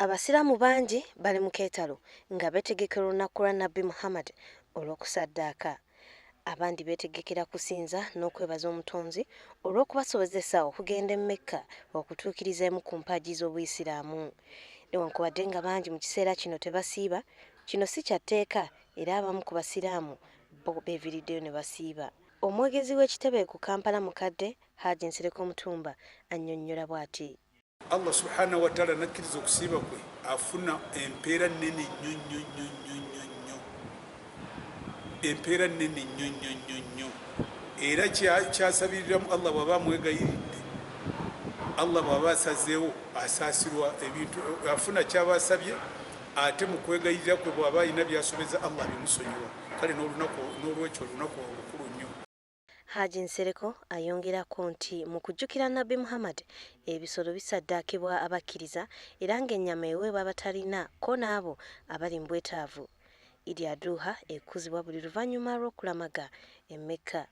Abasiraamu bangi bali mu keetalo nga beetegekera olunaku lwa Nabbi Muhammad olw'okusaddaaka. Abandi beetegekera kusinza n'okwebaza Omutonzi olw'okubasobozesa okugenda e Mecca okutuukiriza emu ku mpagi z'Obuyisiraamu. Newankubadde nga bangi mu kiseera kino tebasiiba, kino si kya tteeka era abamu ku Basiraamu bo beeviiriddeyo ne basiiba. Omwogezi w'ekitebe ku Kampala Mukadde, Haji Nsereko Mutumba annyonnyola bw'ati. Allah subhanahu wataala nakkiriza okusiiba kwe, afuna empeera nnene nnyo nnyo nnyo nnyo nnyo nnyo, empeera nnene nnyo nnyo nnyo nnyo. Era kyasabiriramu Allah bw'aba amwegayiridde, Allah bw'aba asazeewo asaasirwa ebintu, afuna kyaba asabye, ate mu kwegayirira kwe bw'aba alina byasobeza Allah abimusonyiwa. Kale n'olunaku n'olwekyo olunaku olukulu nnyo. Haji Nsereko ayongerako nti mu kujjukira Nabbi Muhammad, ebisolo bisaddaakibwa abakkiriza era ng'ennyama eweebwa abatalina ko n'abo abali mu bwetaavu. Idi Aduha ekuzibwa buli luvannyuma lw'okulamaga e Mecca.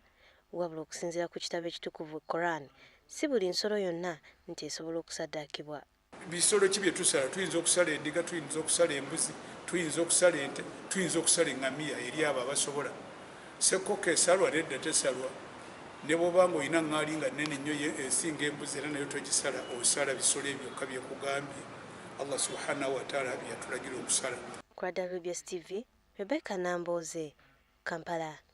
Wabula okusinziira ku kitabo ekitukuvu Koran, si buli nsolo yonna nti esobola okusaddaakibwa. Bisolo ki bye tusala? Tuyinza okusala endiga, tuyinza okusala embuzi, tuyinza okusala ente, tuyinza okusala eŋŋamiya eri abo abasobola. Ssekkokko esalwa? Nedda, tesalwa. Ne bw'oba ng'olina ŋŋaali nga nnene nnyo ye esinga embuzi era nayo togisala, osala bisolo ebyo byokka bye nkugambye Allah subhanahu wataala bye yatulagira okusala. Ku lwa WBS TV, Rebecca Nambooze, Kampala.